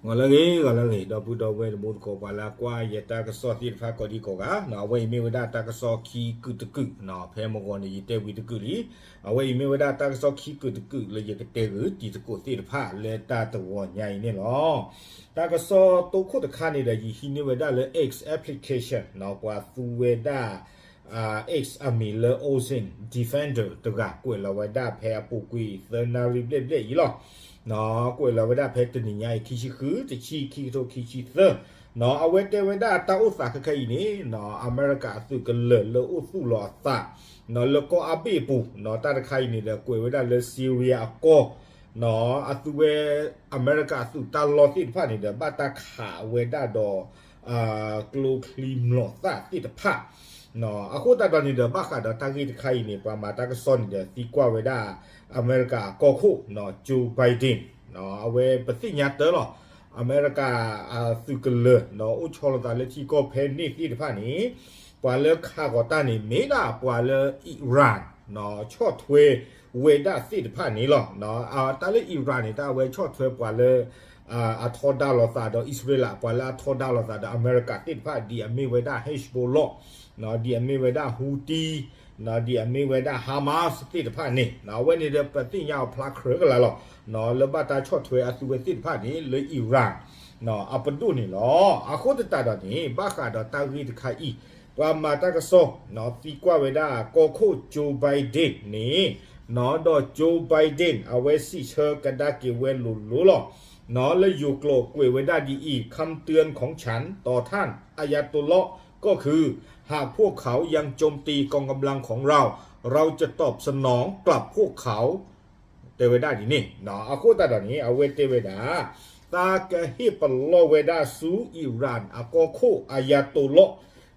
ဂီၤလၢအဂ့ၤ ဂီၤလၢအဂ့ၤ ဒီပုၢ်ဒီဝဲၢ်တံၤသကိး ပှၤလၢအကွၢ်ယတၢ်ကစီၣ်သ့ၣ်တဖၣ်ကိးဒံကိးဂၤ, အဝဲအံၤမ့ၢ်ဝဲဒၣ်တၢ်ကစီၣ်ခံကုာ်တကုာ်, ဖဲမုၢ်ဂီၤန့ၣ် ယတဲဝံၤတကုာ်လံ, အဝဲအံၤမ့ၢ်ဝဲဒၣ်တၢ်ကစီၣ်ခံကုာ်တကုာ်လၢယကတဲဂ့ၤတံၤသကိးသ့ၣ်တဖၣ်လၢတၢ်တဂီၤညါအံၤန့ၣ်လီၤ. တၢ်ကစီၣ်တိခိၣ်တခါန့ၣ်ဒီး ယဟံးန့ၢ်ဝဲဒၣ်လၢ X application ပှၤသူဝဲဒၣ် X အမံၤလၢ Ocean Defender တဂၤ ကွဲးလီၤဝဲဒၣ်ဖဲအပူၤကွံာ်သၢနၣ်ရံၣ်ဘျဲၣ်ဘျဲၣ်အံၤလီၤ. ကွဲးလီၤဝဲဒၣ်ဖဲတနံၤညါအံၤ ခံဆံဃု တဆံ ခံကထိခံဆံသၢ, အဝဲတဲဝဲဒၣ်တၢ်အိၣ်သးခဲခဲအံၤန့ၣ် အမဲရကၤအသုးကလၢၤလၢအိၣ်သူၣ်လီၤအသး လၢကီၢ်အါဘ့ၣ်အပူၤ တၢ်တခါအံၤန့ၣ်ဒီး ကွဲးဝဲဒၣ်လၢ Syria အကီၢ် အသုဝဲ အမဲရကၤအသုးတၢ်လီၢ်သ့ၣ်တဖၣ်န့ၣ်ဒီး ဘၣ်တၢ်ခးဝဲဒၣ်ဒီး ကျိချံမျိာ်သၣ်သ့ၣ်တဖၣ် အဃိသတးဒီးန့ၣ်ဒီး ဘၣ်ဃးဒီးတၢ်ဂ့ၢ်တခါအံၤန့ၣ် ပှၤမၤတၢ်ကစီၣ်န့ၣ်ဒီး သံကွၢ်ဝဲဒၣ် အမဲရကၤအကီၢ်ခိၣ် Joe Biden အဝဲပသ့ၣ်ညါတၢ်လီၤ. အမဲရကၤအသုးကလၢၤ အိၣ်ဆီလီၤသးလၢထံကီၢ်ဖဲန့ၣ်သ့ၣ်တဖၣ်န့ၣ် ပှၤလၢခးဂီၤတၢ်န့ၣ် မ့ၢ်ဒၣ်ပှၤလၢ Iran ဆီၣ်ထွဲဝဲဒၣ်သ့ၣ်တဖၣ်န့ၣ်လီၤ. တၢ်လၢ Iran န့ၣ် တၢ်အဝဲဆီၣ်ထွဲပှၤလၢ အထီဒါလိာ်သးဒီးအံၣ်စရ့လး ပှၤလၢအထီဒါလိာ်သးဒီးအမဲရကၤသ့ၣ်တဖၣ် ဒ်အမ့ၢ်ဝဲဒၣ် Hezbollah ဒ်အမ့ၢ်ဝဲဒၣ် Houthi ဒ်အမ့ၢ်ဝဲဒၣ် Hamas သ့ၣ်တဖၣ်န့ၣ် အဝဲန့ၣ်ဒီးပသ့ၣ်ညါအီၤဖျါခြဲကလာ်လီၤ. လၢဘၣ်တၢ်ဆီၣ်ထွဲအသုဝဲသ့ၣ်တဖၣ်န့ၣ် လၢ Iran အပဒိၣ်န့ၣ်လီၤ. အဃိသတးဒီးန့ၣ် ဘၣ်ဃးဒီးတၢ်ဂ့ၢ်တခါအံၤ ပှၤမၤတၢ်ကစီၣ် သံကွၢ်ဝဲဒၣ်ကီၢ်ခိၣ် Joe Biden န့ၣ် ဒီး Joe Biden အဝဲစံးဆၢကဒါက့ၤဝဲလိၤလိၤလီၤ. လၢယိၤကျိာ်ကွဲးဝဲဒၣ်ဒ်အံၤ คำเตือนของฉันต่อท่านอายาตุลลอฮ์ ก็คือ หากพวกเขายังโจมตีกองกำลังของเรา เราจะตอบสนองกลับพวกเขา တဲဝဲဒၣ်ဒ်န့ၣ် အဃိသတးဒီးန့ၣ် အဝဲတဲဝဲဒၣ် သးကဟ့ၣ်ပလီၢ်ဝဲဒၣ်ဆူ Iran အကီၢ်ခိၣ် Ayatollah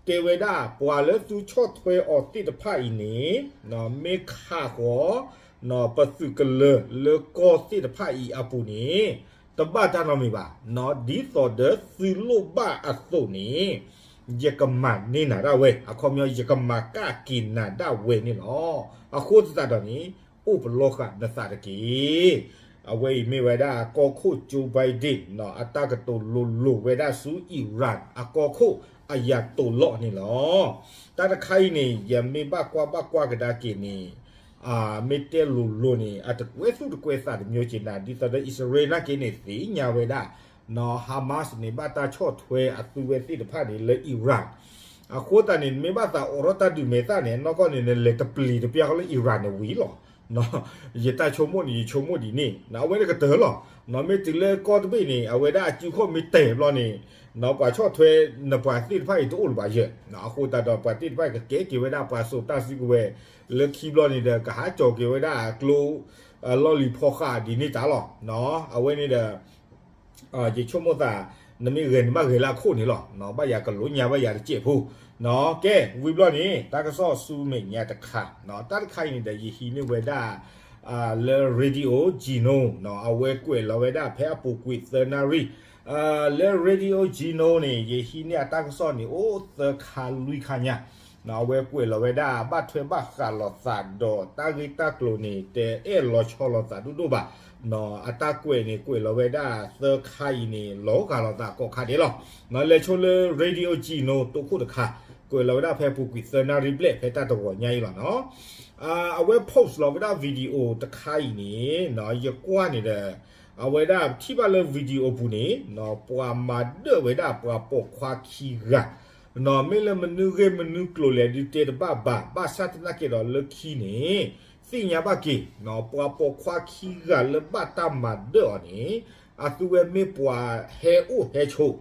တဲဝဲဒၣ် ပှၤလၢသုဆီၣ်ထွဲအီၤသ့ၣ်တဖၣ်အံၤန့ၣ် မ့ၢ်ခးဃီၤ ပသုးကလၢၤလၢကီၢ်သ့ၣ်တဖၣ်အံၤအပူၤန့ၣ် တဘၣ်တၢ်နီတမံၤဘၣ်, ဒ်သိးဒီးသုလိၣ်ဘၣ်အသိးန့ၣ် ယကမၤန့ၢ်နၤဒၣ်ဝဲ, အခီပညီ ယကမၤကၣ်က့ၤနၤဒၣ်ဝဲန့ၣ်လီၤ. အဃိသတးဒီးန့ၣ် အိၣ်ပလီၢ်ဃာ်နသးတက့ၢ်. အဝဲအံၤမ့ၢ်ဝဲဒၣ်ကီၢ်ခိၣ် Joe Biden အတၢ်ကတိၤလိၤလိၤဝဲဒၣ်ဆူ Iran အကီၢ်ခိၣ် Ayatollah န့ၣ်လီၤ. တၢ်တခါအံၤန့ၣ် ယမ့ၢ်ဘၣ်ကွၢ်ဘၣ်ကွၢ်ကဒါက့ၤန့ၣ် မ့ၢ်တဲလိၤလိၤန့ၣ် အတကွဲသူၣ်တကွဲသးတမျိုးက့ၤနၤ ဒ်သိးဒီး အံၣ်စရ့လးနာ်က့န့ၣ် သ့ၣ်ညါဝဲဒၣ် Hamas န့ၣ် ဘၣ်တၢ်ဆီၣ်ထွဲအသုဝဲသ့ၣ်တဖၣ်န့ၣ်လၢ Iran အဃိသတးန့ၣ် မ့ၢ်ဘၣ်သးအိးထီၣ်တၢ်ဒုးမဲာ်သၣ်န့ၣ် နီၢ်ကီၢ်န့ၣ် နလဲၤတပျံၤတပျါဃီလၢ Iran န့ၣ်ဝံၤလီၤ. ယတၢ်ဆိကမိၣ်န့ၣ် ယဆိကမိၣ်ဒ်န့ၣ် အဝဲန့ၣ်ကတၢၢ်လီၤ. မ့ၢ်တုၤလၢကီၢ်တဘ့ၣ်န့ၣ် အဝဲဒၣ်အစုခီၣ်မ့ၢ်တဲာ်ဘျီန့ၣ် ပှၤဆီၣ်ထွဲနပှၤသ့ၣ်တဖၣ်အံၤတအိၣ်လၢၤဘၣ်ယဲၢ်, အဃိသတးဒီးပှၤသ့ၣ်တဖၣ်အံၤကကဲက့ၤဝဲဒၣ်ပှၤစိာ်တၢ်စုကဝဲၤ လၢခံဘျီန့ၣ်ဒီး ကဟးကၠီၤက့ၤဝဲဒၣ်ကျိ လီၢ်လံၤဖီဃာ်ဒ်န့ၣ်တၢ်လီၤ. အဝဲန့ၣ်ဒီး ယဆိကမိၣ်သး နမ့ၢ်ဂဲၤန့ၣ်ဘၣ်ဂဲၤလၢအခိၣ်န့ၣ်လီၤ. ဘၣ်ယၤကလိညါဘၣ်ယၤတစဲးဖိ ကဲ ဝံၤဘျီန့ၣ် တၢ်ကစီၣ်ဆူမဲာ်ညါတခါ တၢ်တခါအံၤန့ၣ်ဒီး ယဟံးန့ၢ်ဝဲဒၣ် လၢ Radio Gino အဝဲကွဲးလီၤဝဲဒၣ်ဖဲအပူၤကွံာ်သၢနၣ်ရံၣ် လၢ Radio Gino န့ၣ် ယဟံးန့ၢ်အတၢ်ကစီၣ်န့ၣ် အိၣ်သၢခါလွံၢ်ခါညါ အဝဲကွဲးလီၤဝဲဒၣ် ဘၣ်ထွဲဘၣ်ဃးလိာ်သးဒီးတၢ်ဂ့ၢ်တၢ်ကျိၤန့ၣ် တအဲၣ်လီၤဆီလိာ်သးဒိၣ်ဒိၣ်ဘၣ်. အတၢ်ကွဲးန့ၣ် ကွဲးလီၤဝဲဒၣ်သၢခါအံၤန့ၣ် လီၤဂာ်လိာ်သးကိးခါဒဲးလီၤ. လဲၤဆိလၢ Radio Gino တိခိၣ်တခါ ကွဲးလီၤဝဲဒၣ်ဖဲပူၤကွံာ်သၢနၣ်ရံၣ်ဘျဲၣ် ဖဲတၢ်တဂီၤညါအံၤလီၤနီၤ. အဝဲ post လီၤဝဲဒၣ် video တခါအံၤန့ၣ် ယကွၢ်န့ၣ်ဒီး အဝဲဒၣ်ထံၣ်ဘၣ်လၢ video ပူၤန့ၣ် ပှၤမၤဒၢၣ်ဝဲဒၣ်ပှၤပိာ်ခွါခံဂၤ မ့ၢ်လၢမနုၤဂ့ၢ်မနုၤကျိၤလဲၣ်ဒုးတဲတဘၣ်ဘၣ် ဘၣ်ဆၣ်သနာ်က့ဒီးလၢခံန့ၣ် သ့ၣ်ညါဘၣ်က့ၤ ပှၤပိာ်ခွါခံဂၤလၢဘၣ်တၢ်မၤဒၢၣ်အီၤန့ၣ် အသုဝဲမ့ၢ်ပှၤဟဲအိၣ်ဟဲဆိး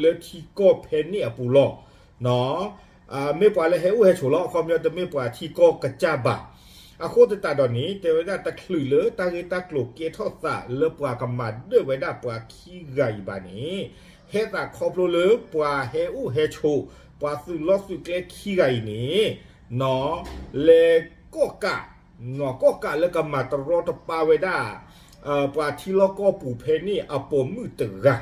လၢထံကီၢ်ဖဲန့ၣ်အပူၤလီၤ. မ့ၢ်ပှၤလၢဟဲအိၣ်ဟဲဆိးလီၤ အခီပညီတမ့ၢ်ပှၤထံကီၢ်ကစၢ်ဘၣ်. အဃိသတးဒီးန့ၣ် တဲဝဲဒၣ်တချုးလၢတၢ်ဂ့ၢ်တၢ်ကျိၤကဲထီၣ်သးလၢပှၤကမၤဒၢၣ်ဝဲဒၣ်ပှၤခံဂၤအံၤဘၣ်န့ၣ် ဟဲသးခီဖျိလၢပှၤဟဲအိၣ်ဟဲဆိး ပှၤသုးလီၢ်သုးကျဲခံဂၤအံၤန့ၣ် လဲၤကီၣ်ကး ကီၣ်ကးလၢကမၤတရီတပါဝဲဒၣ် ပှၤထံလီၢ်ကီၢ်ပူၤဖဲန့ၣ်အပိာ်မုၣ်တဂၤ.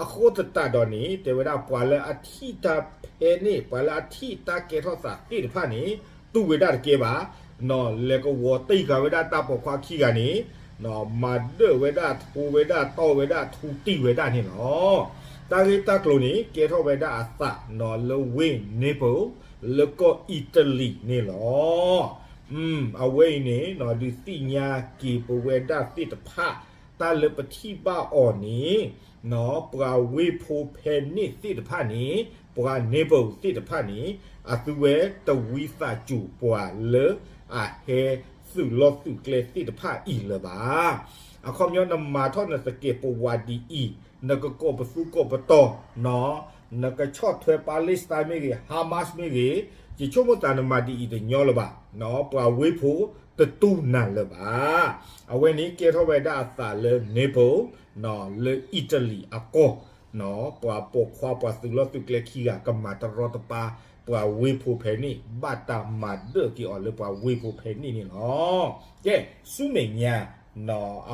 အဃိသတးဒီးန့ၣ် တဲဝဲဒၣ်ပှၤလၢအထံၣ်တၢ်ဖဲန့ၣ် ပှၤလၢအထံၣ်တၢ်ကဲထီၣ်သးသ့ၣ်တဖၣ်န့ၣ် တူၢ်ဝဲဒၣ်တကဲဘၣ် လဲၤကဝီၤတံၢ်ဃာ်ဝဲဒၣ်တၢ်ပိာ်ခွါခံဂၤန့ၣ် မၤဒၢၣ်ဝဲဒၣ် ထိဝဲဒၣ် တီၢ်ဝဲဒၣ် ထူတံၢ်ဝဲဒၣ်န့ၣ်လီၤ. တၢ်ဂ့ၢ်တၢ်ကျိၤန့ၣ် ကဲထီၣ်ဝဲဒၣ်အသးနီၤ လၢဝ့ၢ် Naples လၢကီၢ်အံၣ်တလံၤန့ၣ်လီၤ. အဝဲအံၤန့ၣ် ဒုးသ့ၣ်ညါက့ၤပဝဲဒၣ်သ့ၣ်တဖၣ် တၢ်လၢပထံၣ်ဘၣ်အီၤန့ၣ် ပှၤဝ့ၢ်ဖိဖဲန့ၣ်သ့ၣ်တဖၣ်န့ၣ် ပှၤ Naples သ့ၣ်တဖၣ်န့ၣ် အသုဝဲတဝံသးစူၤပှၤလၢအဟဲသုးလီၢ်သုးကျဲသ့ၣ်တဖၣ်အံၤလၢၤဘၣ်. အခီပညီနမၤထီၣ်နသကဲးပဝးဒ်အံၤ, နကကိးပသူကိးပတီၤ, နကဆီၣ်ထွဲ Palestine မ့ၢ်ဂ့ၤ, Hamas မ့ၢ်ဂ့ၤ, ယဆိကမိၣ်သးနမၤဒ်အံၤတညီလၢၤဘၣ်. ပှၤဝ့ၢ်ဖိတတူၢ်နၤလၢၤဘၣ်. အဝဲန့ၣ်ကဲထီၣ်ဝဲဒၣ်အသးလၢ Naples လၢအံၣ်တလံၤအကီၢ်, ပှၤပိာ်ခွါပှၤသုးလီၢ်သုးကျဲခံဂၤ ကမၤတရီတပါ ပှၤဝ့ၢ်ဖိဖဲန့ၣ် ဘၣ်တၢ်မၤဒၢၣ်က့ၤအီၤလၢပှၤဝ့ၢ်ဖိဖဲန့ၣ်န့ၣ်လီၤ. ကဲ, ဆူမဲာ်ညါ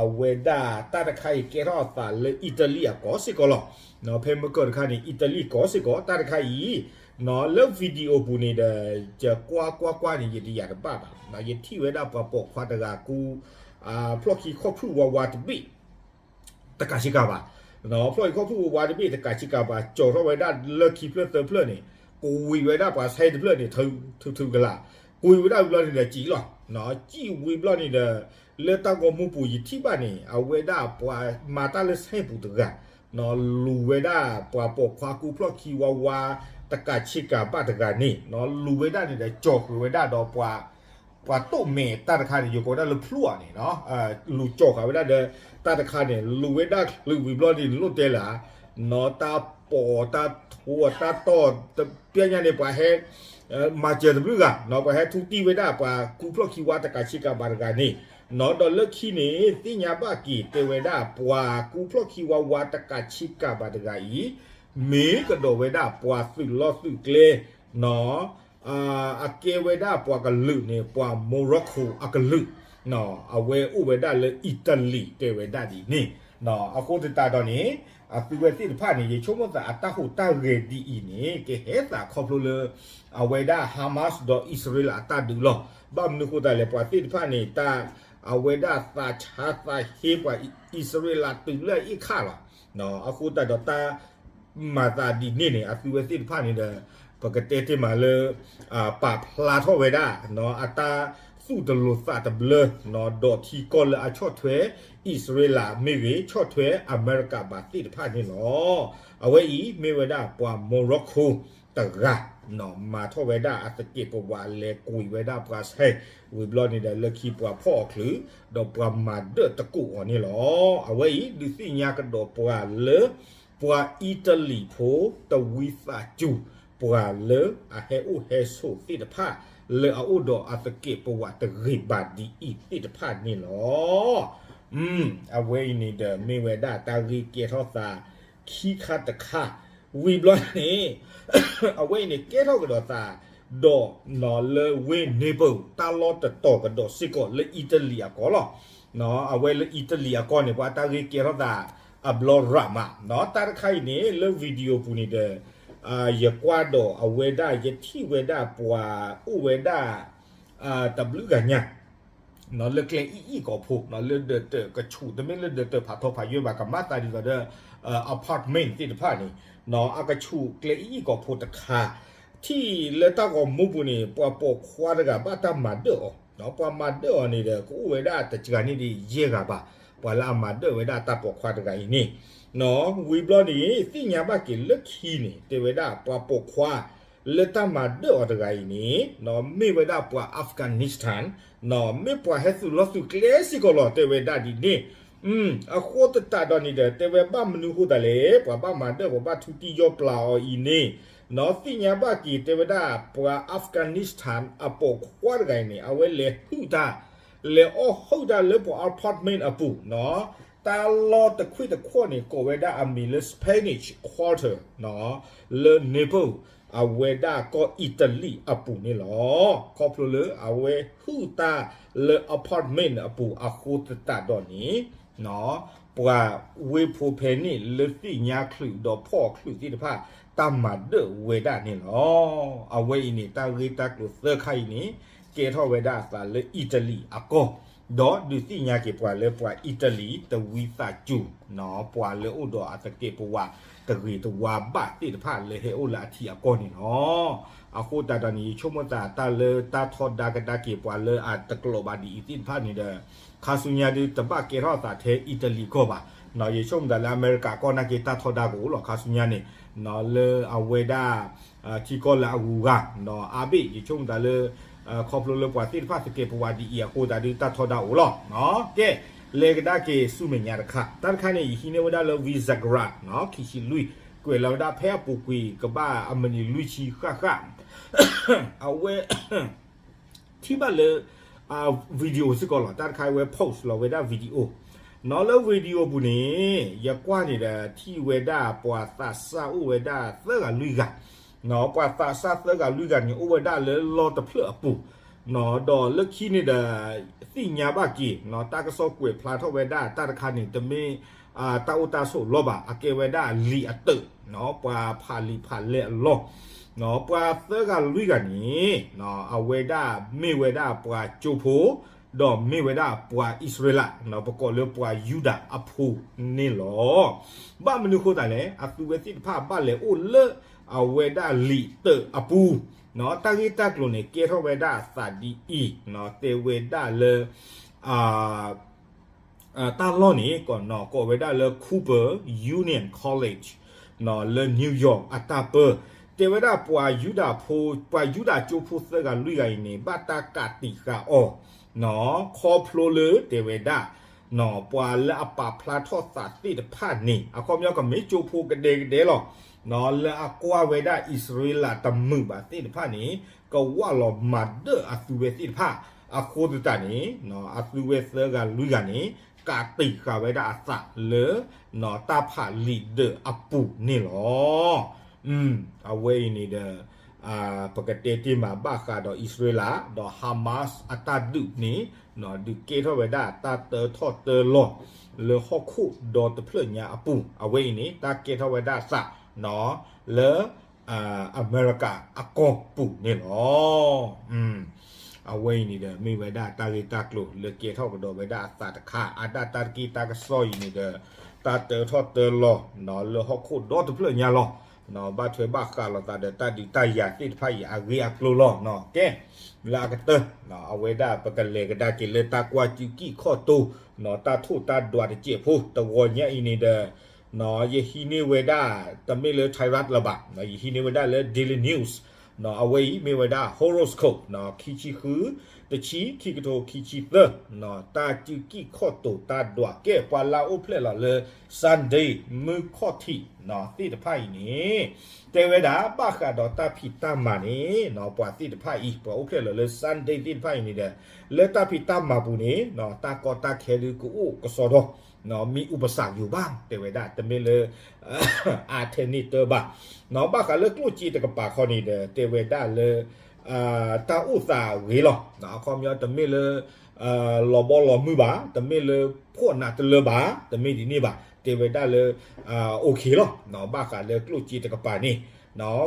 အဝဲဒၣ်တၢ်တခါအံၤကဲထီၣ်အသးလၢအံၣ်တလံၤအကီၢ်စ့ၢ်ကီးလီၤ. ဖဲမုၢ်ကၢၢ်တခါန့ၣ် အံၣ်တလံၤကီၢ်စ့ၢ်ကီး တၢ်တခါအံၤ လၢ video ပူၤန့ၣ်ဒီး ယကွၢ်ကွၢ်ကွၢ်န့ၣ် ယတယာ်တဘၣ်ဘၣ်. ယထံၣ်ဝဲဒၣ်ပှၤပိာ်ခွါတဂၤကူ ဖျီၣ်ခံခီၣ်ဖုၣ်ဝါဝါတဘ့ၣ် တကးဆ့ကၤဘၣ်. ဖျီၣ်ခံခီၣ်ဖုၣ်ဝါဝါတဘ့ၣ်တကးဆ့ကၤဘၣ် ကၠီၤထီၣ်ဝဲဒၣ်လၢခံဖျၢၣ်သၢဖျၢၣ်န့ၣ် ကွံာ်ဝဲဒၣ်ပှၤဆဲတဖျၢၣ်န့ၣ် ထုထုကလး, ကွံာ်ဝဲဒၣ်ဝံၤဘျီန့ၣ်ဒီးစံၣ်လီၤ. စံၣ်ဝံၤဘျီန့ၣ်ဒီး လၢတၢ်ဂီၤမူပူၤယထံၣ်ဘၣ်န့ၣ် အဝဲဒၣ်ပှၤမၤတၢ်လၢဆဲပူၤတဂၤ လူၤဝဲဒၣ်ပှၤပိာ်ခွါကူဖျီၣ်ခံဝါဝါ တကးဆ့ကၤဘၣ်တဂၤန့ၣ် လူၤဝဲဒၣ်န့ၣ်ဒီး ကၠီၤဃုာ်ဝဲဒၣ်ဒီးပှၤ ပှၤတိၢ်မဲာ်တၢ်တခါန့ၣ် ယကိးဒၣ်လၢဖျိအီၤန့ၣ် လူၤကၠီၤဃာ်ဝဲဒၣ်ဒီး တၢ်တခါန့ၣ် လူၤဝဲဒၣ်ချုးဝံၤဘျီန့ၣ် လိၣ်တဲလၢ နီၢ်တၢ်ပိာ်တၢ်ထိတၢ်တီၢ်တပျဲညါန့ၣ် ပှၤဟဲ မၤစၢၤတဘျုးဂၤ ပှၤဟဲထူတံၢ်ဝဲဒၣ်ပှၤကူဖျီၣ်ခံဝါတကးဆ့ကၤဘၣ်တဂၤန့ၣ် ဒီးလၢခံန့ၣ် သ့ၣ်ညါဘၣ်က့ၤတဲဝဲဒၣ် ပှၤကူဖျီၣ်ခံဝါဝါတကးဆ့ကၤဘၣ်တဂၤအံၤ မ့ၢ်ကဒီးဝဲဒၣ်ပှၤသုးလီၢ်သုးကျဲ အကဲဝဲဒၣ်ပှၤကလုာ်န့ၣ် ပှၤ Morocco အကလုာ် အဝဲအိၣ်ဝဲဒၣ်လၢအံၣ်တလံၤတဲဝဲဒၣ်ဒ်န့ၣ် အဃိသတးဒီးန့ၣ် အသုဝဲသ့ၣ်တဖၣ်န့ၣ် ယဆိကမိၣ်သးအတၢ်ဟူးတၢ်ဂဲၤဒ်အံၤန့ၣ် ကဟဲသးခီဖျိလၢ အဝဲဒၣ် Hamas ဒီးအံၣ်စရ့လးအတၢ်ဒုးလီၤ. ဘၣ်မနုၤဃိသတးလဲၣ် ပှၤသ့ၣ်တဖၣ်န့ၣ် တၢ် အဝဲဒၣ်သးဆါသးဟ့ပှၤအံၣ်စရ့လးတုၤလၢအအ့ၣ်ခၣ်လီၤ. အဃိသတးဒီးတၢ် မၤသးဒ်န့ၣ်န့ၣ် အသုဝဲသ့ၣ်တဖၣ်န့ၣ်ဒီး ပကတဲတ့ၢ်မးလၢ ပာ်ဖျါထီၣ်ဝဲဒၣ် အတၢ်သူၣ်တလိၤသးတဘျၢ ဒီးထံကီၢ်လၢအဆီၣ်ထွဲ အံၣ်စရ့လးမ့ၢ်ဂ့ၤ ဆီၣ်ထွဲအမဲရကၤဘၣ်သ့ၣ်တဖၣ်န့ၣ်လီၤ. အဝဲအံၤမ့ၢ်ဝဲဒၣ်ပှၤ Morocco တဂၤ မၤထီၣ်ဝဲဒၣ်အသကဲးပဝးလဲၤကွံာ်ဝဲဒၣ်ပှၤဆဲ ဝံၤဘျီန့ၣ်ဒီး လၢခံပှၤဖီၣ်အီၤချုး ဒီးပှၤမၤဒၢၣ်တကိးအီၤန့ၣ်လီၤ. အဝဲအံၤဒုးသ့ၣ်ညါကဒီးပှၤလၢ ပှၤအံၣ်တလံၤဖိ တဝံသးစူၤ ပှၤလၢအဟဲအိၣ်ဟဲဆိးသ့ၣ်တဖၣ် လၢအအိၣ်ဒီးအသကဲးပဝးတဂ့ၤဘၣ်ဒ်အံၤသ့ၣ်တဖၣ်န့ၣ်လီၤ. အဝဲအံၤန့ၣ်ဒီး မ့ၢ်ဝဲဒၣ်တၢ်ဂ့ၢ်ကဲထီၣ်သး ခံခါတခါ ဝံၤဘျီန့ၣ် အဝဲအံၤန့ၣ်ကဲထီၣ်ကဒီးသး ဒီးလၢဝ့ၢ် Naples တၢ်လီၢ်တတီၤကဒီးစ့ၢ်ကီးလၢအံၣ်တလံၤအကီၢ်လီၤ. အဝဲလၢအံၣ်တလံၤအကီၢ်န့ၣ် ပှၤတၢ်ဂ့ၢ်ကဲထီၣ်သး အဘျီရၤမး တၢ်တခါအံၤန့ၣ် လၢ video ပူၤန့ၣ်ဒီး ယကွၢ်ဒီးအဝဲဒၣ် ယထံၣ်ဝဲဒၣ်ပှၤအိၣ်ဝဲဒၣ် တဘျုးဂၤညါ လၢကျဲအံၣ်အံၣ်ကိာ်ဖိ လၢဒၢးတၢးကဆူး တမ့ၢ်လၢဒၢးတၢးဖးထီဖးယၢဘၣ် ကမၤသးဒ်သိးဒီး apartment သ့ၣ်တဖၣ်န့ၣ် အကဆူးကျဲအံၣ်အံၣ်ကိာ်ဖိတခါ ထံၣ်လၢတၢ်ဂီၤမူပူၤန့ၣ် ပှၤပိာ်ခွါတဂၤဘၣ်တၢ်မၤဒၢၣ်အီၤ ပှၤမၤဒၢၣ်အီၤန့ၣ်ဒီး ကအိၣ်ဝဲဒၣ်တစှၤန့ၢ်ဒံးယဲၢ်ဂၤဘၣ် ပှၤလၢအမၤဒၢၣ်ဝဲဒၣ်တၢ်ပိာ်ခွါတဂၤအံၤန့ၣ် ဝံၤဘျီန့ၣ် သ့ၣ်ညါဘၣ်က့ၤလၢခံန့ၣ် တဲဝဲဒၣ်ပှၤပိာ်ခွါ လၢတၢ်မၤဒၢၣ်အီၤတဂၤအံၤန့ၣ် မ့ၢ်ဝဲဒၣ်ပှၤ Afghanistan မ့ၢ်ပှၤဟဲသုးလီၢ်သုးကျဲစ့ၢ်ကီးလီၤ တဲဝဲဒၣ်ဒ်န့ၣ် အဃိသတးဒီးန့ၣ်ဒီး တဲဝဲဘၣ်မနုၤဃိသတးလဲၣ် ပှၤဘၣ်မၤဒၢၣ် ပှၤဘၣ်ထူတံၢ်ယီၢ်ပျၢ်အီၤအံၤန့ၣ် သ့ၣ်ညါဘၣ်က့ၤ တဲဝဲဒၣ်ပှၤ Afghanistan အပိာ်ခွါတဂၤအံၤန့ၣ် အဝဲလဲၤဟုၣ်တၢ် လဲၤအီၣ်ဟုၣ်တၢ်လၢပှၤ apartment အပူၤ တၢ်လီၢ်တခွ့ၣ်တခီၣ်န့ၣ် ကိးဝဲဒၣ်အမံၤလၢ Spanish Quarter လၢ Naples အဝဲဒၣ်ကီၢ်အံၣ်တလံၤအပူၤန့ၣ်လီၤ. ခီဖျိလၢအဝဲဟုၣ်တၢ်လၢ apartment အပူၤအဃိသတးဒီးန့ၣ် ပှၤဝ့ၢ်ဖိဖဲန့ၣ်လၢသ့ၣ်ညါချုးဒီးဖီၣ်ချုးသ့ၣ်တဖၣ် တၢ်မၤဒၢၣ်ဝဲဒၣ်န့ၣ်လီၤ. အဝဲအံၤန့ၣ် တၢ်ဂ့ၢ်တၢ်ကျိၤသၢခါအံၤန့ၣ် ကဲထီၣ်ဝဲဒၣ်အသးလၢအံၣ်တလံၤအကီၢ် ဒီးဒုးသ့ၣ်ညါက့ၤပှၤလၢပှၤအံၣ်တလံၤတဝံသးစူၤ ပှၤလၢအိၣ်ဒီးအသကဲးပဝးတဂ့ၤတဝါဘၣ်သ့ၣ်တဖၣ်လၢဟဲအိၣ်လၢအထံအကီၢ်န့ၣ်လီၤ. အဃိသတးဒီးန့ၣ် ယဆိကမိၣ်သးတၢ်လၢတၢ်ထီဒါကဒါက့ၤပှၤလၢအတကျိးဘၣ်ဒ်အံၤသ့ၣ်တဖၣ်န့ၣ်ဒီး ခါဆူညါဒုးတဘၣ်ကဲထီၣ်သးထဲအံၣ်တလံၤကီၢ်ဘၣ်. ယဆိကမိၣ်သးလၢအမဲရကၤကီၢ်နာ်က့တၢ်ထီဒါကအိၣ်လီၤ ခါဆူညါန့ၣ် လၢအဝဲဒၣ် ထံကီၢ်လၢအဂုၤအဂၤ အါဘ့ၣ် ယဆိကမိၣ်သးလၢ ခီဖျိလၢပှၤသ့ၣ်တဖၣ်သကဲးပဝးဒ်အံၤအဃိသတးဒုးတၢ်ထီဒါအိၣ်လီၤ. ကဲ လဲၤကဒါက့ၤဆူမဲာ်ညါတခါ တၢ်တခါန့ၣ် ယဟံးန့ၢ်ဝဲဒၣ်လၢ Visegrad ခံဆံလွံၢ် ကွဲးလီၤဝဲဒၣ်ဖဲအပူၤကွံာ်ကဘၣ်အမံးနံးလွံၢ်ဆံဃၣ်ဃၣ် အဝဲ ထံၣ်ဘၣ်လၢ video စ့ၢ်ကီးလီၤ. တၢ်တခါအဝဲ post လီၤဝဲဒၣ် video နီၤလၢ video ပူၤန့ၣ် ယကွၢ်န့ၣ်ဒီး ထံၣ်ဝဲဒၣ်ပှၤသးစၢ်အိၣ်ဝဲဒၣ်သၢဂၤလွံၢ်ဂၤ ပှၤသးစၢ်သၢဂၤလွံၢ်ဂၤန့ၣ် အိၣ်ဝဲဒၣ်လၢလီၢ်တဖျၢၣ်အပူၤ ဒီးလၢခံန့ၣ်ဒီး သ့ၣ်ညါဘၣ်က့ၤ တၢ်ကစီၣ်ကွဲးဖျါထီၣ်ဝဲဒၣ်တၢ်တခါန့ၣ် တမ့ၢ် တၢ်အိၣ်တၢ်ဆိးလီၢ်ဘၣ် အကဲဝဲဒၣ်လံာ်အတၢး ပှၤဖးလံာ်ဖးလဲၢ်အလီၢ် ပှၤသၢဂၤလွံၢ်ဂၤန့ၣ် အဝဲဒၣ်မ့ၢ်ဝဲဒၣ်ပှၤကၠိဖိ ဒီးမ့ၢ်ဝဲဒၣ်ပှၤအံၣ်စရ့လး ပကိးလၢပှၤယူဒၤအဖိန့ၣ်လီၤ. ဘၣ်မနုၤဃိသတးလဲၣ် အသုဝဲသ့ၣ်တဖၣ်ဘၣ်လဲၤအိၣ်လၢ အဝဲဒၣ်လံာ်တၢးအပူၤ တၢ်ဂ့ၢ်တၢ်ကျိၤန့ၣ် ကဲထီၣ်ဝဲဒၣ်အသးဒ်အံၤ တဲဝဲဒၣ်လၢ တၢ်လီၢ်န့ၣ် ကိးဝဲဒၣ်လၢ Cooper Union College လၢ New York အတၢ်ပၢ တဲဝဲဒၣ်ပှၤယူဒၤဖိ ပှၤယူဒၤကၠိဖိသၢဂၤလွံၢ်ဂၤအံၤန့ၣ် ဘၣ်တၢ်ကးတံာ်ဃာ်အီၤ ခီဖျိလၢတဲဝဲဒၣ် ပှၤလၢအပာ်ဖျါထီၣ်သးသ့ၣ်တဖၣ်န့ၣ် အခီပညီကမ့ၢ်ကၠိဖိကဒဲကဒဲလီၤ လၢအကွၢ်ဝဲဒၣ်အံၣ်စရ့လးတမုာ်ဘၣ်သ့ၣ်တဖၣ်န့ၣ် ကဝၢ်လီၤမၤဒၢၣ်အသုဝဲသ့ၣ်တဖၣ် အဃိသတးန့ၣ် အသုဝဲသၢဂၤလွံၢ်ဂၤန့ၣ် ကးတံာ်ဃာ်ဝဲဒၣ်အသးလၢ တၢ်ဖးလံာ်ဒၢးအပူၤန့ၣ်လီၤ. အဝဲအံၤန့ၣ်ဒီး ပကတဲတ့ၢ်မးဘၣ်ဃးဒီးအံၣ်စရ့လး ဒီး Hamas အတၢ်ဒုးန့ၣ် ဒုးကဲထီၣ်ဝဲဒၣ်တၢ်တၢထီၣ်တၢလီၤ လၢဟီၣ်ခိၣ်ဒီတဖျၢၣ်ညါအပူၤ အဝဲအံၤန့ၣ် တၢ်ကဲထီၣ်ဝဲဒၣ်သး လၢ အမဲရကၤအကီၢ်ပူၤန့ၣ်လီၤ. အဝဲအံၤန့ၣ်ဒီး မ့ၢ်ဝဲဒၣ်တၢ်ဂ့ၢ်တၢ်ကျိၤလၢကဲထီၣ်ကဒီးဝဲဒၣ်အသးတခါ အါဒၣ်တၢ်တက့ၢ်တၢ်ကစီၣ်အံၤန့ၣ်ဒီး တၢ်တၢထီၣ်တၢလီၤ လၢဟီၣ်ခိၣ်ဒီတဖျၢၣ်ညါလီၤ. ဘၣ်ထွဲဘၣ်ဃးလိာ်သးဒီးတၢ်ဒုးတၢ်ယၤသ့ၣ်တဖၣ်အံၤအဂ့ၢ်အကျိၤလီၤ. ကဲ လၢအကတၢၢ် အဝဲဒၣ်ပကလဲၤကဒါက့ၤလၢတၢ်ကွၢ်ကၠူကံၣ်ခီၣ်တိ တၢ်ထိၣ်တၢ်ဒွးတစဲးဖိ တဂီၤညါအံၤန့ၣ်ဒီး ယဟံးန့ၢ်ဝဲဒၣ် တမ့ၢ်လၢ Thai Rat လၢၤဘၣ် ယဟံးန့ၢ်ဝဲဒၣ်လၢ Daily News အဝဲအံၤမ့ၢ်ဝဲဒၣ် horoscope ခံဆံဃု တဆံ ခံကထိခံဆံသၢ တၢ်ကၠူကံၣ်ခီၣ်တိာ်တၢ်ဒွးကဲ ပှၤလၢအအိၣ်ဖျဲၣ်လီၤလၢ Sunday မုၢ်ခီၣ်ထံးသ့ၣ်တဖၣ်အံၤန့ၣ် တဲဝဲဒၣ်ဘၣ်ဃးဒီးတၢ်ဖံးတၢ်မၤန့ၣ် ပှၤသ့ၣ်တဖၣ်အံၤ ပှၤအိၣ်ဖျဲၣ်လီၤလၢ Sunday သ့ၣ်တဖၣ်အံၤန့ၣ်ဒီး လၢတၢ်ဖံးတၢ်မၤပူၤန့ၣ် တၢ်ကီတၢ်ခဲဒုးကအိၣ်ကစီဒီ မ့ၢ် ဥပစံယိၤဘၣ် တဲဝဲဒၣ် တမ့ၢ်လၢ အါထဲန့ၣ်တၢ်ဘၣ် ဘၣ်ဃးလၢကျိၣ်စ့တကပၤခီန့ၣ်ဒီး တဲဝဲဒၣ်လၢ တၢ်အိၣ်သးဂ့ၤလီၤ. အခီပညီတမ့ၢ်လၢ လီၤဘီလီၤမုၢ်ဘၣ် တမ့ၢ်လၢ ဖှီၣ်နးတလၢဘၣ် တမ့ၢ်ဒ်န့ၣ်ဘၣ် တဲဝဲဒၣ်လၢ OK လီၤ. ဘၣ်ဃးလၢကျိၣ်စ့တကပၤန့ၣ်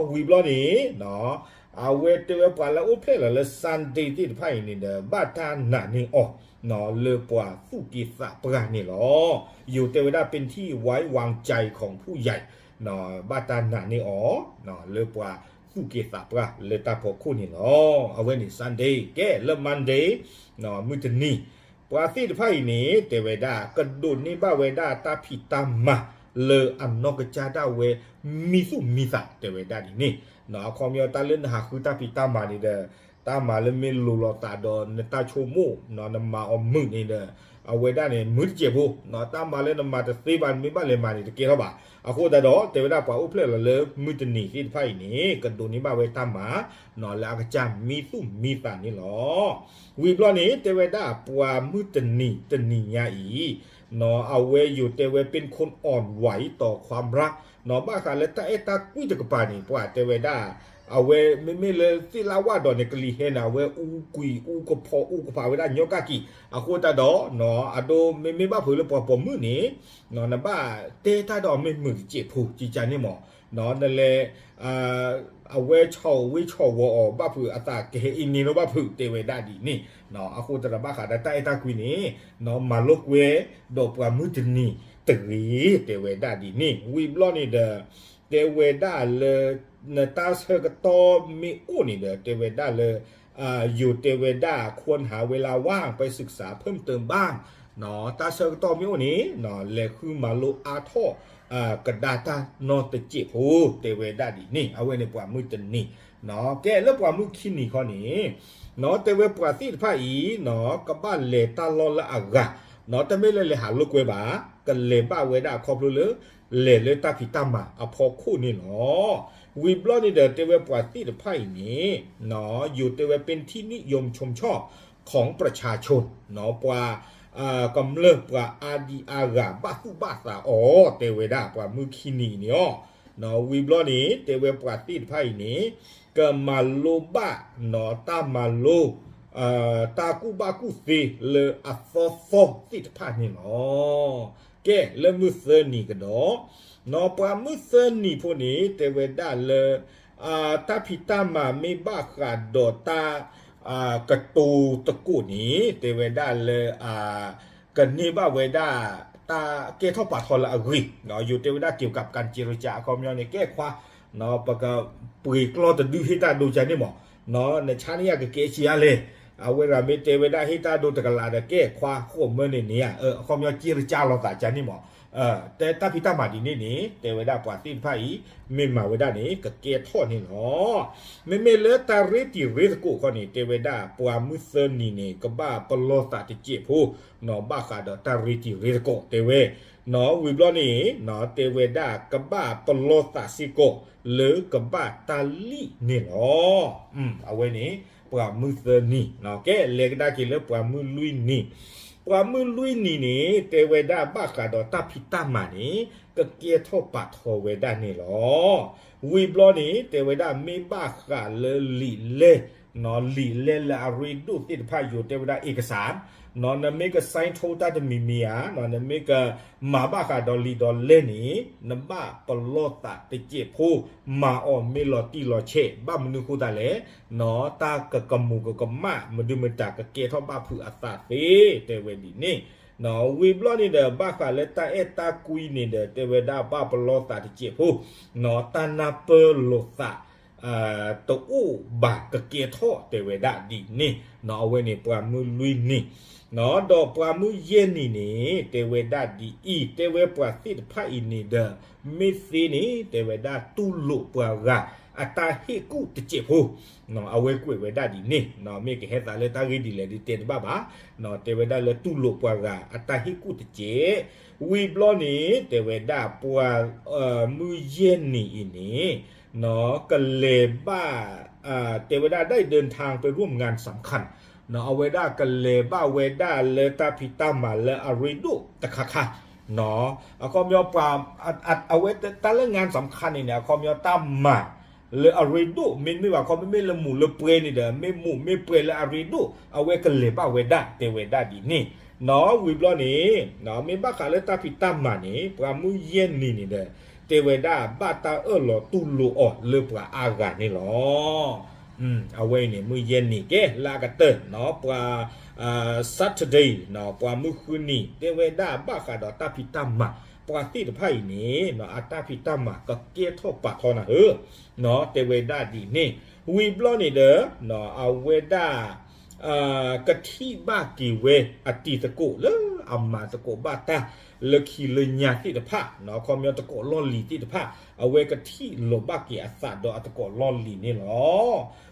ဝံၤဘျီန့ၣ် အဝဲတဲဝဲပှၤလၢအိၣ်ဖျဲၣ်လီၤလၢ Sunday သ့ၣ်တဖၣ်အံၤန့ၣ်ဒီး ဘၣ်တၢ်နာ်န့ၢ်အီၤ လၢပှၤသူၣ်က့သးပှၢ်န့ၣ်လီၤ. ယိၤတဲဝဲဒၣ် เป็นที่ไว้วางใจของผู้ใหญ่ ဘၣ်တၢ်နာ်န့ၢ်အီၤ လၢပှၤသူၣ်က့သးပှၢ်လၢတၢ်ဖီခိၣ်န့ၣ်လီၤ. အဝဲန့ၣ် Sunday ကဲလၢ Monday မုၢ်တနံၤ ပှၤသ့ၣ်တဖၣ်အံၤန့ၣ် တဲဝဲဒၣ် ကဒိးန့ၢ်ဘၣ်ဝဲဒၣ်တၢ်ဖံးတၢ်မၤ လၢအနီၢ်ကစၢ်ဒၣ်ဝဲ မံသူၣ်မံသး တဲဝဲဒၣ်ဒ်န့ၣ် အခီပညီတၢ်လၢနဟးဃုတၢ်ဖံးတၢ်မၤန့ၣ်ဒီး တၢ်မၤလၢမ့ၢ်လိၤလိာ်သးဒီးနတၢ်ဆိကမိၣ် နမၤအီၤမုာ်န့ၣ်ဒီး အဝဲဒၣ်န့ၣ် မုာ်တစဲးဖိ တၢ်မၤလၢနမၤတသ့ဘၣ် နမ့ၢ်ဘၣ်လဲၤမၤန့ၣ်တကဲထီၣ်ဘၣ်. အဃိသတးဒီး တဲဝဲဒၣ်ပှၤအိၣ်ဖျဲၣ်လီၤလၢမုၢ်တနံၤသ့ၣ်တဖၣ်အံၤန့ၣ် ကဒိးန့ၢ်ဘၣ်ဝဲတၢ်မၤ လၢအကစၢ်မံသူၣ်မံသးန့ၣ်လီၤ. ဝံၤဘျီန့ၣ် တဲဝဲဒၣ်ပှၤမုၢ်တနံၤတနံၤညါအံၤ အဝဲယိၤတဲဝဲ เป็นคนอ่อนไหวต่อความรัก ဘၣ်ဃးလၢတၢ်အဲၣ်တၢ်ကွံတကပၤန့ၣ် ပှၤတဲဝဲဒၣ် အဝဲမ့မ့ၢ်လၢသ့ၣ်လၢဝၣ်ဒီးန့ၣ် ကလံၤဟဲန့ၣ် အဝဲအူကွံာ်အူကဖီအူကဖးဝဲဒၣ်ညီကၣ်ကံၢ် အဃိသတးဒီး အဒိမ့မ့ၢ်ဘၣ်ဖုးလၢပှၤပိာ်မုၣ်န့ၣ် နဘၣ်တဲတၢ်ဒီးမ့ၢ်မုာ်တစဲးဖိ ကကန့ၣ်မး နလဲၤ အဝဲဆီၣ်ဝ့ဆီၣ်ဝီၤအီၤဘၣ်ဖုး အသးကဟဲအ့န့ၢ်နီၣ်ဘၣ်ဖုး တဲဝဲဒၣ်ဒ်န့ၣ်. အဃိသတးဒီးဘၣ်ဃးဒီးတၢ်အဲၣ်တၢ်ကွံန့ၣ် မၤလိကွဲ ဒီးပှၤမုၢ်တနံၤတဂ့ၤ တဲဝဲဒၣ်ဒ်န့ၣ်. ဝံၤဘျီန့ၣ်ဒီး တဲဝဲဒၣ်လၢ နတၢ်ဆၢကတီၢ်မ့ၢ်အိၣ်န့ၣ်ဒီး တဲဝဲဒၣ်လၢ ယိၤတဲဝဲဒၣ် ควรหาเวลาว่างไปศึกษาเพิ่มเติมบ้าง တၢ်ဆၢကတီၢ်မ့ၢ်အိၣ်န့ၣ် လဲၤဃုမၤလိအါထီၣ် ကဒါတၢ်နီၢ်တစဲးဖိ တဲဝဲဒၣ်ဒ်န့ၣ်. အဝဲန့ၣ်ပှၤမုၢ်တနံၤ ကဲလၢပှၤမုၢ်ခံနံၤခီန့ၣ် တဲဝဲပှၤသ့ၣ်တဖၣ်အံၤ ကဘၣ်လဲၤတၢ်လီၢ်လၢအဂၤ တမ့ၢ်လၢလဲၤဟးလိာ်ကွဲဘၣ် ကလဲၤဘၣ်ဝဲဒၣ်အခီဖျိလၢ လဲၤလၢတၢ်ဖံးတၢ်မၤအဖီခိၣ်န့ၣ်လီၤ. ဝံၤဘျီန့ၣ်ဒီး တဲဝဲပှၤသ့ၣ်တဖၣ်အံၤန့ၣ် ယိၤတဲဝဲ เป็นที่นิยมชมชอบของประชาชน ပှၤ ကမျၢၢ်ပှၤအါဒံအါဂၤဘၣ်သူၣ်ဘၣ်သးအီၤ တဲဝဲဒၣ်ပှၤမုၢ်ခံနံၤအံၤန့ၣ်အီၤ. ဝံၤဘျီန့ၣ် တဲဝဲပှၤသ့ၣ်တဖၣ်အံၤန့ၣ် ကမၤလိဘၣ် တၢ်မၤလိ တၢ်ကူၣ်ဘၣ်ကူၣ်သ့လၢအသီသီသ့ၣ်တဖၣ်န့ၣ်လီၤ. ကဲလၢမုၢ်သၢနံၤကဒီး ပှၤမုၢ်သၢနံၤဖိန့ၣ် တဲဝဲဒၣ်လၢ တၢ်ဖံးတၢ်မၤမ့ၢ်ဘၣ်ဃးဒီးတၢ် ကတိၤသကိးန့ၣ် တဲဝဲဒၣ်လၢ ကန့ၢ်ဘၣ်ဝဲဒၣ် တၢ်ကဲထီၣ်ပာ်ထီၣ်လၢအဂ့ၤ ယိၤတဲဝဲဒၣ် เกี่ยวกับการเจรจา အခီပညီန့ၣ် ကဲခွါ ပကပှ့ၤကျီၢ်တဒုဟ့ၣ်တၢ်ဒိကန့ၣ်မး နဆါန့ၢ်ယၤကကဲဆံးအါလဲၣ်. အဝဲဒၣ်မ့ၢ်တဲဝဲဒၣ်ဟ့ၣ်တၢ်ဒိတကလးဒီး ကဲခွါဃိးမၢန့ၣ်န့ၣ် အခီပညီ เจรจา လိာ်သးကန့ၣ်မး တဲတၢ်ဖံးတၢ်မၤဒ်န့ၣ်န့ၣ် တဲဝဲဒၣ်ပှၤသ့ၣ်တဖၣ်အံၤ မ့ၢ်မၤဝဲဒၣ်န့ၣ် ကကဲထီၣ်န့ၣ်လီၤ. မ့မ့ၢ်လၢတၢ်ရ့တံၤရ့သကိးခီန့ၣ် တဲဝဲဒၣ်ပှၤမုၢ်သၢနံၤန့ၣ် ကဘၣ်ပလီၢ်သးတစဲးဖိ ဘၣ်ဃးဒီးတၢ်ရ့တံၤရ့သကိး တဲဝဲ ဝံၤဘျီန့ၣ် တဲဝဲဒၣ်ကဘၣ်ပလီၢ်သးစ့ၢ်ကီး လၢကဘၣ်တၢ်လံၣ်န့ၣ်လီၤ. အဝဲန့ၣ် ပှၤမုၢ်သၢနံၤ ကဲလဲၤကဒါက့ၤလၢပှၤမုၢ်လွံၢ်နံၤ ပှၤမုၢ်လွံၢ်နံၤန့ၣ် တဲဝဲဒၣ်ဘၣ်ဃးဒီးတၢ်ဖံးတၢ်မၤန့ၣ် ကကဲထီၣ်ပာ်ထီၣ်ဝဲဒၣ်န့ၣ်လီၤ. ဝံၤဘျီန့ၣ် တဲဝဲဒၣ်မ့ၢ်ဘၣ်ဃးလၢလံာ်လဲၢ် လံာ်လဲၢ်လၢအရ့ဒိၣ်သ့ၣ်တဖၣ် ယိၤတဲဝဲဒၣ် เอกสาร နမ့ၢ်က sign ထိတၢ်တမံၤမံၤဧါ နမ့ၢ်ကမၤဘၣ်ဃးဒီးလံာ်ဒီးလဲၢ်န့ၣ် နဘၣ်ပလီၢ်သးတစဲးဖိ မၤအီၤမ့ၢ်လီၤတံၢ်လီၤဆဲး ဘၣ်မနုၤဃိသတးလဲၣ် တၢ်ကကမူၤကကမၣ် မဒုမတၤကကဲထီၣ်ဘၣ်ဖုးအသးသ့ တဲဝဲဒ်န့ၣ်. ဝံၤဘျီန့ၣ်ဒီး ဘၣ်ဃးလၢတၢ်အဲၣ်တၢ်ကွံန့ၣ်ဒီး တဲဝဲဒၣ်ဘၣ်ပလီၢ်သးတစဲးဖိ တၢ်နၢ်ပၢၢ်လိာ်သး တအိၣ်ဘၣ်ကကဲထီၣ် တဲဝဲဒၣ်ဒ်န့ၣ်. အဝဲန့ၣ်ပှၤမုၢ်လွံၢ်နံၤ ဒီးပှၤမုၢ်ယဲၢ်နံၤန့ၣ် တဲဝဲဒၣ်ဒ်အံၤ တဲဝဲပှၤသ့ၣ်တဖၣ်အံၤန့ၣ်ဒီး မ့ၢ်သ့န့ၣ် တဲဝဲဒၣ်တူၢ်လိာ်ပှၤဂၤအတၢ်ဟ့ၣ်ကူၣ်တစဲးဖိ အဝဲကွဲးဝဲဒၣ်ဒ်န့ၣ် မ့ၢ်ကဟဲသးလၢတၢ်ဂ့ၢ်ဒ်လဲၣ်ဒ်တဲတဘၣ်ဘၣ် တဲဝဲဒၣ်လၢတူၢ်လိာ်ပှၤဂၤအတၢ်ဟ့ၣ်ကူၣ်တစဲး ဝံၤဘျီန့ၣ် တဲဝဲဒၣ်ပှၤ မုၢ်ယဲၢ်နံၤအံၤန့ၣ် ကလဲၤဘၣ် တဲဝဲဒၣ် ได้เดินทางไปร่วมงานสำคัญ အဝဲဒၣ်ကလဲၤဘၣ်ဝဲဒၣ်လၢတၢ်ဖံးတၢ်မၤလၢအရ့ဒိၣ်တခါခါ အခီပညီ ပှၤ အဝဲတၢ်လၢ งานสำคัญ န့ၣ်န့ၣ် အခီပညီတၢ်မၤလၢအရ့ဒိၣ် မ့တမ့ၢ်ဘၣ်ခီ မ့မ့ၢ်လၢမူးလၢပွဲန့ၣ်ဒီး မ့ၢ်မူးမ့ၢ်ပွဲလၢအရ့ဒိၣ် အဝဲကလဲၤဘၣ်ဝဲဒၣ် တဲဝဲဒၣ်ဒ်န့ၣ်. ဝံၤဘျီန့ၣ် မ့ၢ်ဘၣ်ဃးလၢတၢ်ဖံးတၢ်မၤန့ၣ် ပှၤမုၢ်ယဲၢ်နံၤန့ၣ်ဒီး တဲဝဲဒၣ်ဘၣ်တၢ်အၢၣ်လီၤတူၢ်လိာ်အီၤလၢပှၤအါဂၤန့ၣ်လီၤ. အဝဲအံၤန့ၣ် မုၢ်ယဲၢ်နံၤ ကဲလၢအကတၢၢ် ပှၤ Saturday ပှၤမုၢ်ဃုနံၤ တဲဝဲဒၣ်ဘၣ်ဃးဒီးတၢ်ဖံးတၢ်မၤ ပှၤသ့ၣ်တဖၣ်အံၤန့ၣ် အတၢ်ဖံးတၢ်မၤကကဲထီၣ်ပာ်ထီၣ်နၤဧၢ တဲဝဲဒၣ်ဒ်န့ၣ်. ဝံၤဘျီန့ၣ်ဒီး အဝဲဒၣ် ကထံၣ်ဘၣ်က့ၤဝဲအတံၤသကိးလၢအမၤသကိးဘၣ်တၢ်လၢခံလၢညါသ့ၣ်တဖၣ် ခီပညီသကိးလီၢ်လံၤသ့ၣ်တဖၣ် အဝဲကထံၣ်လိာ်ဘၣ်က့ၤအသးဒီးအသကိးလီၢ်လံၤန့ၣ်လီၤ.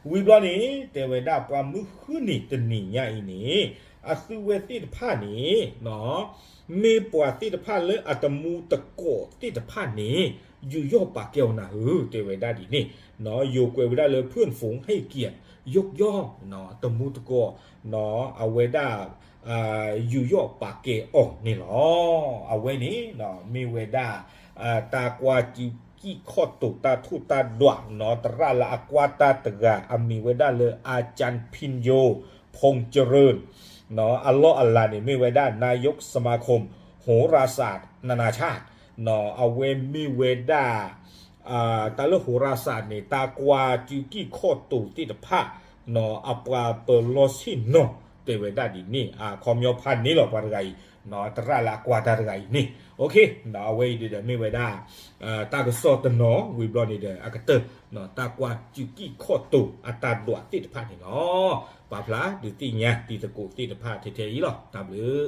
ဝံၤဘျီန့ၣ် တဲဝဲဒၣ်ပှၤမုၢ်ဃုနံၤတနံၤညါအံၤန့ၣ် အသုဝဲသ့ၣ်တဖၣ်န့ၣ် မ့ၢ်ပှၤသ့ၣ်တဖၣ်လၢအတမူသကိးသ့ၣ်တဖၣ်န့ၣ် ယူးယီၣ်ပာ်ကဲအီၤနၤဧၢ တဲဝဲဒၣ်ဒ်န့ၣ်. ယိၤကွဲးဝဲဒၣ်လၢ เพื่อนฝูงให้เกียรติยกย่อง တမူသကိး အဝဲဒၣ် ယူးယီၣ်ပာ်ကဲအီၤန့ၣ်လီၤ. အဝဲန့ၣ် မ့ၢ်ဝဲဒၣ် တၢ်ကွၢ်ကံၢ်ခီၣ်တိာ်တၢ်ထိၣ်တၢ်ဒွး သရၣ်လၢအကွၢ်တၢ်တဂၤ အမံၤဝဲဒၣ်လၢ อาจารย์พิญโญ พงษ์เจริญ အလီၢ်အလၤန့ၣ် မ့ၢ်ဝဲဒၣ် นายกสมาคมโหราศาสตร์นานาชาติ အဝဲမ့ၢ်ဝဲဒၣ် တၢ်လၢ โหราศาสตร์ န့ၣ် တၢ်ကွၢ်စုကံၢ်ခီၣ်တိၤသ့ၣ်တဖၣ် အပှၤပလီၢ်ဆ့ၣ်နီၤ တဲဝဲဒၣ်ဒ်န့ၣ် အခီပညီဖးန့ၣ်လီၤ ပှၤတဂၤအံၤ သရၣ်လၢအကွၢ်တၢ်တဂၤအံၤန့ၣ် အဝဲအံၤဒီးမ့ၢ်ဝဲဒၣ် တၢ်ကစီၣ်တနီၤ ဝံၤဘျီန့ၣ်ဒီး အကတၢၢ် တၢ်ကွၢ်စုကံၢ်ခီၣ်တိၤအတၢ်ဒွးသ့ၣ်တဖၣ်န့ၣ်လီၤ. ပာ်ဖျါဒုးသ့ၣ်ညါတံၤသကိးသ့ၣ်တဖၣ်ထဲထဲအံၤလီၤ. တၢ်ဘျုး